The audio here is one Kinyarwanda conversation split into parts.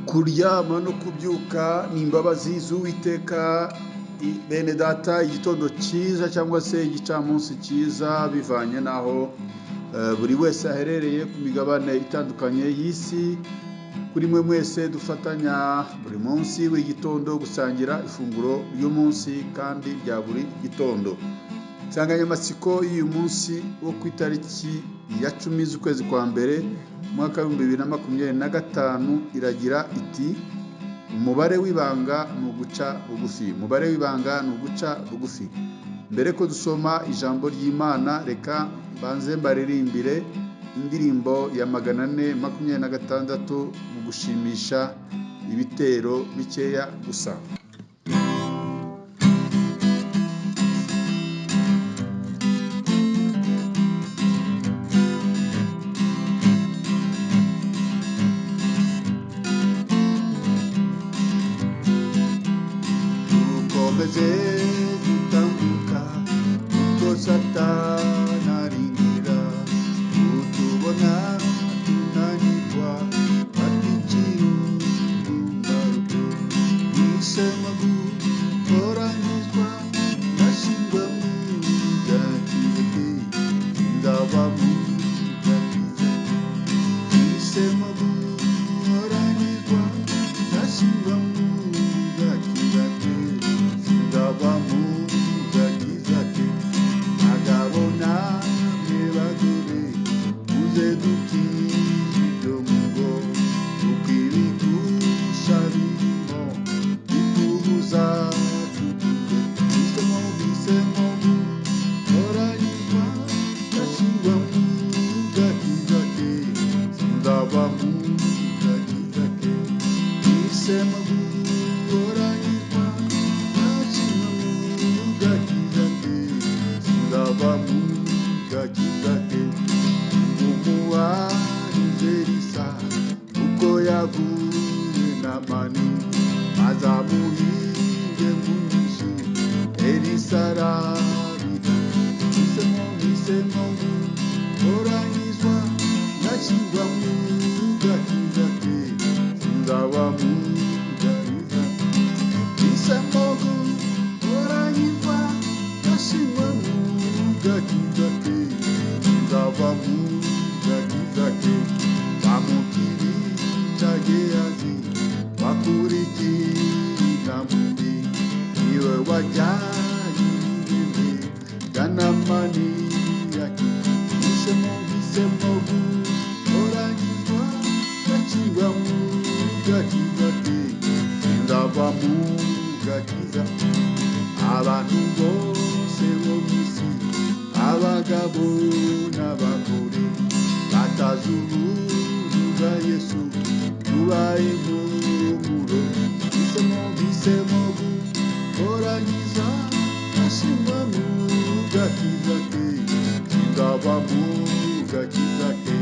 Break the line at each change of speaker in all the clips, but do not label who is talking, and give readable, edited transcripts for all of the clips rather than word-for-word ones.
Kuryama no kubyuka ni imbabazi z'Uwiteka. Bene data, igitondo cyiza cyangwa se igicamunsi cyiza, bivanye n'aho buri wese aherereye ku migabane itandukanye y'isi. Kuri mwe mwese dufatanya buri munsi, buri gitondo, gusangira ifunguro ry'umunsi kandi rya buri gitondo. Insanganyamatsiko y'uyu munsi wo ku itariki ya 10 z'ukwezi kwa mbere, umwaka wa 2025, iragira iti: "Umubare w'ibanga ni uguca bugufi." Umubare w'ibanga ni uguca bugufi. Mbere ko dusoma ijambo ry'Imana, reka mbanze mbaririmbire indirimbo ya 426 mu gushimisha ibitero bikeya gusa. Dukomeze gutambuka kuko Satani arindira kutubona tunanirwa, atwikira urumbaruko. Hisemo gutoranyizwa, ndashyirwa mu gakiza ke, ndaba mu gakiza ke. Hisemo gutoranyizwa, ndashyirwa mu gakiza ke, ndaba mu gakiza ke. Bagabo namwe bagore, muze dukize ibyo mu ngo, kuko ibigusha birimo bitubuza kujya. Hisemo, hisemo gutoranyizwa, ndashyirwa mu gakiza ke, ndaba mu gakiza ke. Hisemo gutoranyizwa, ndashyirwa mu gakiza ke, ndaba mu gakiza ke. Umuwarize Elisa uko yaguye Namani, azamuhinge mu nyinshi, Elisa arabita. Hisemo, hisemo gutoranyizwa, ndashyirwa mu gakiza ke, ndaba mu gakiza. Hisemo gutoranyizwa, ndashyirwa mu gakiza ke, ndaba mu gakiza ke. Bamukirica Gehazi bakurikira mubi, niwe wajyanye ibibembe bya Namani yakize. Hisemo, hisemo gutoranyizwa, ndashyirwa mu gakiza ke, ndaba mu gakiza. Abantu bose bo mu isi, abagabo n'abagore, batazi ubuntu bwa Yesu, tubaye impumuro. Hisemo, hisemo gutoranyiza, ndashyirwa mu gakiza ke, ndaba mu gakiza ke.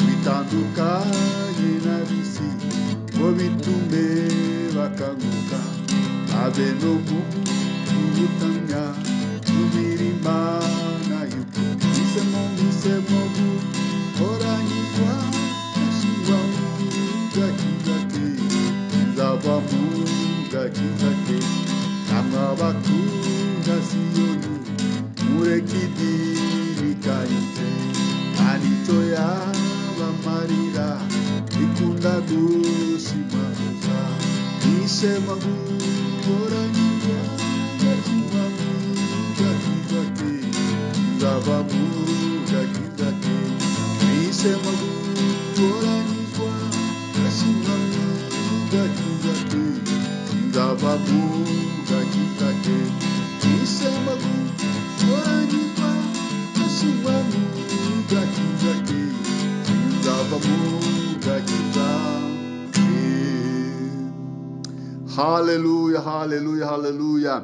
Bitandukanye n'ab'isi ngo bitume bakanguka, abe no mu gutamya tumira Imana y'ukuri. Hisemo, hisemo gutoranyizwa, ndashyirwa mu gakiza ke, nzaba mu gakiza ke. Namwe abakunda Siyoni, mureke idini kayitse, nta n'icyo yabamarira, ikunda gushimaguza. Hisemo gutoranyizwa, ndashyirwa mu gakiza ke, nzaba mu gakiza ke. Hisemo gutoranyizwa, ndashyirwa mu gakiza ke, nzaba mu gakiza ke. Hisemo gutoranyizwa, ndashyirwa mu gakiza ke, nzaba mu gakiza ke. Haleluya, haleluya, haleluya!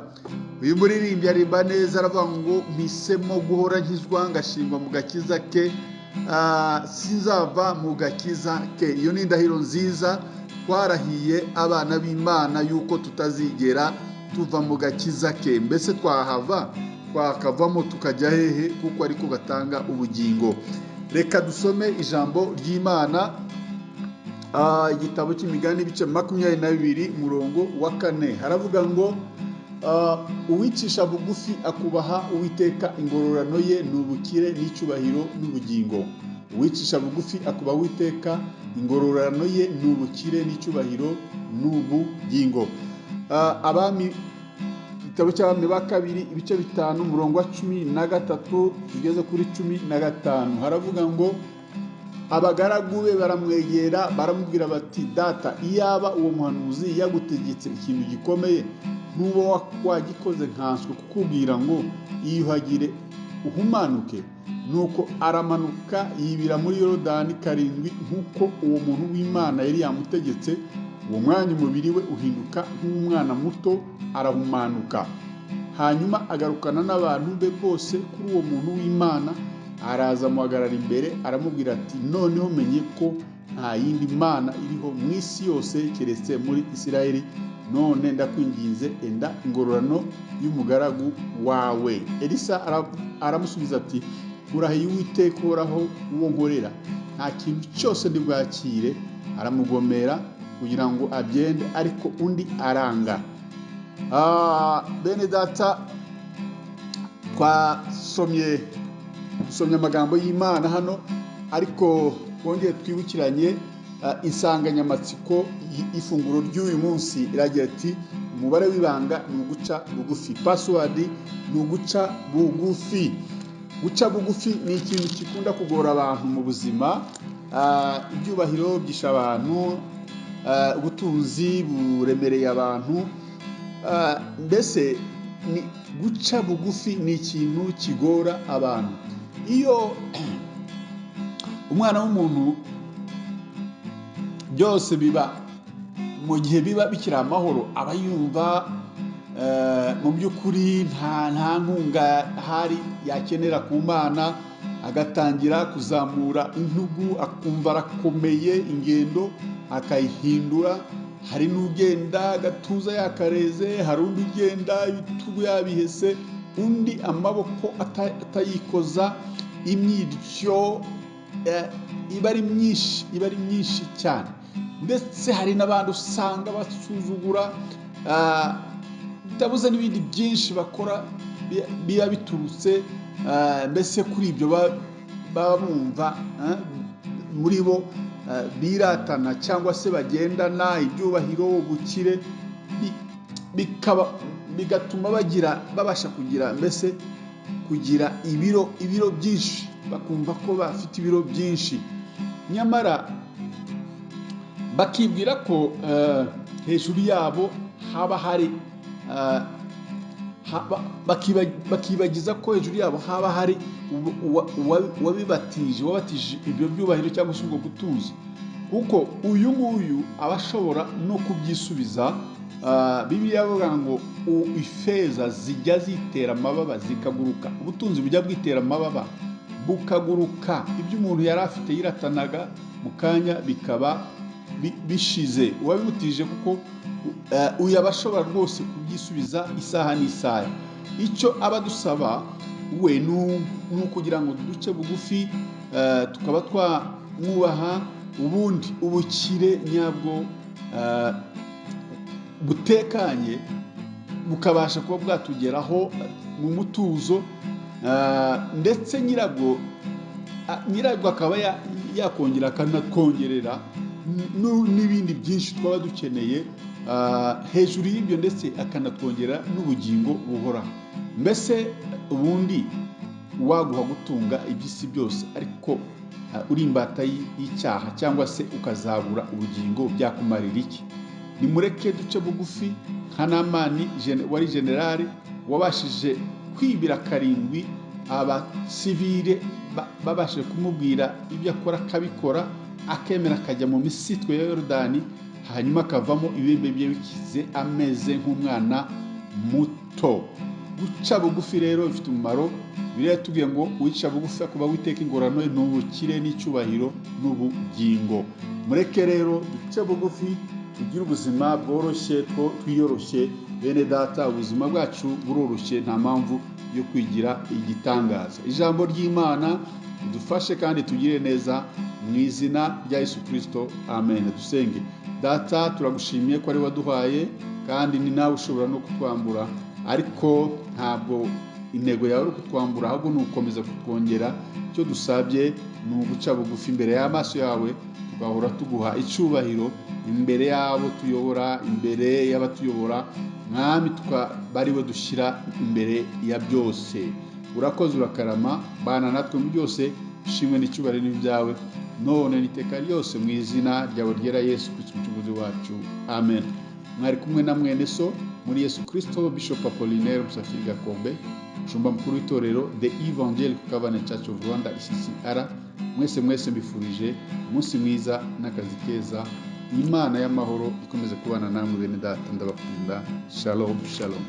Uyu muririmbyi arimba neza, aravuga ngo: "Mpisemo guhora nkizwa, ngashingwa mu gakiza ke, sinzava mu gakiza ke." Iyo ni indahiro nziza twarahiye abana b'Imana, yuko tutazigera tuva mu gakiza ke. Mbese twahava, twakavamo tukajya hehe, kuko ariko gatanga ubugingo? Reka dusome ijambo ry'Imana. Igitabo cy'Imigani, ibice 22, umurongo wa 4, haravuga ngo: "Uwicisha bugufi akubaha Uwiteka, ingororano ye ni ubukire n'icyubahiro n'ubugingo." Uwicisha bugufi akubaha Uwiteka, ingororano ye ni ubukire n'icyubahiro n'ubugingo. Abami, igitabo cy'Abami ba Kabiri, ibice 5, umurongo wa 13 tugeze kuri 15, haravuga ngo: "Abagaragu be baramwegera, baramubwira bati: 'Data, iyaba uwo muhanuzi yagutegetse ikintu gikomeye, ntuba wagikoze, nkanswe kukubwira ngo iyuhagire uhumanuke?' Nuko aramanuka yibira muri Yorodani karindwi, nk'uko uwo muntu w'Imana yari yamutegetse. Uwo mwanya umubiri we uhinduka nk'umwana muto, arahumanuka. Hanyuma agarukana n'abantu be bose kuri uwo muntu w'Imana, araza amuhagarara imbere, aramubwira ati: 'Noneho menye ko nta yindi mana iriho mu isi yose keretse muri Isirayeli. None ndakwinginze, enda ingororano y'umugaragu wawe.' Elisa aramusubiza ati: 'Nkurahiye Uwiteka uhoraho, uwo nkorera, nta kintu cyose ndi bwakire.' Aramugomera kugira ngo abyende, ariko undi aranga." Bene data, twasomye, dusomye amagambo y'Imana hano, ariko twongere twibukiranye insanganyamatsiko y'ifunguro ry'uyu munsi. Iragira ati: "Umubare w'ibanga ni uguca bugufi." Password ni uguca bugufi. Guca bugufi ni ikintu gikunda kugora abantu mu buzima. Ibyubahiro byisha abantu, ubutunzi buremereye abantu, mbese ni guca bugufi ni ikintu kigora abantu. Iyo umwana w'umuntu byose biba mu gihe biba bikiri amahoro, aba yumva mu by'ukuri nta nkunga ahari yakenera ku Mana, agatangira kuzamura intugu, akumva arakomeye, ingendo akayihindura. Hari n'ugenda agatuza yakareze, hari undi ugenda ibitugu yabihese, undi amaboko atayikoza, imyiryo iba ari myinshi, iba ari myinshi cyane. Ndetse hari n'abandi usanga basuzugura, bitabuze n'ibindi byinshi bakora biba biturutse mbese kuri ibyo baba bumva muri bo, biratana cyangwa se bagendana ibyubahiro, ubukire, bigatuma bagira, babasha kugira, mbese kugira ibiro byinshi, bakumva ko bafite ibiro byinshi, nyamara bakibwira ko hejuru yabo haba hari bakibagiza ko hejuru yabo haba hari uwabibatije, wabatije ibyo byubahiro cyangwa se ubwo butunzi, kuko uyu nguyu aba ashobora no kubyisubiza. Bibiliya ivuga ngo ifeza zijya zitera amababa zikaguruka. Ubutunzi bujya bwitera amababa bukaguruka, ibyo umuntu yari afite yiratanaga, mu kanya bikaba bishize uwabimutije, kuko uyu aba ashobora rwose kubyisubiza isaha n'isaha. Icyo aba adusaba we ni ukugira ngo duce bugufi, tukaba twamwubaha, ubundi ubukire nyabwo butekanye bukabasha kuba bwatugeraho mu mutuzo, ndetse nyirabwo akaba yakongera akanatwongerera n'ibindi byinshi twaba dukeneye hejuru y'ibyo, ndetse akanatwongera n'ubugingo buhoraho. Mbese ubundi waguha gutunga iby'isi byose, ariko uri imbata y'icyaha, cyangwa se ukazabura ubugingo, byakumarira iki? Nimureke duce bugufi nka Namani wari generali, wabashije kwibira karindwi, abasivile babashije kumubwira ibyo akora akabikora, akemera akajya mu misitwe ya Yorodani, hanyuma akavamo ibibembe bye bikize, ameze nk'umwana muto. Guca bugufi rero bifite umumaro. Bibiliya yatubwiye ngo uwica bugufi akubaha Uwiteka, ingororano ye ni ubukire n'icyubahiro n'ubugingo. Mureke rero duce bugufi, tugire ubuzima bworoshye, twiyoroshye. Bene data, ubuzima bwacu buroroshye, nta mpamvu yo kwigira igitangaza. Ijambo ry'Imana ridufashe kandi tugire neza. Mu izina rya Yesu Kirisito, amen. Dusenge. Data, turagushimiye ko ari waduhaye, kandi ni nawe ushobora no kutwambura, ariko ntabwo intego yawe ari ukutwambura, ahubwo ni ugukomeza kutwongera. Icyo dusabye ni uguca bugufi imbere y'amaso yawe, tugahora tuguha icyubahiro imbere y'abo tuyobora, imbere y'abatuyobora, Mwami, tukaba ari we dushyira imbere ya byose. Urakoze, urakarama, bana natwe mu byose. Ishimwe n'icyubahiro ni ibyawe none n'iteka ryose, mu izina ryawe ryera Yesu Kristo Umucunguzi wacu, amen. Mwari kumwe na mwene so muri Yesu Kristo, Bishop Apollinaire Musafiri Gakombe, umushumba mukuru w'itorero The Evangelical Covenant Church of Rwanda, ECCR. Mwese mwese mbifurije umunsi mwiza n'akazi keza. Imana y'amahoro ikomeze kubana namwe, bene data. Ndabakunda. Shalom, shalom.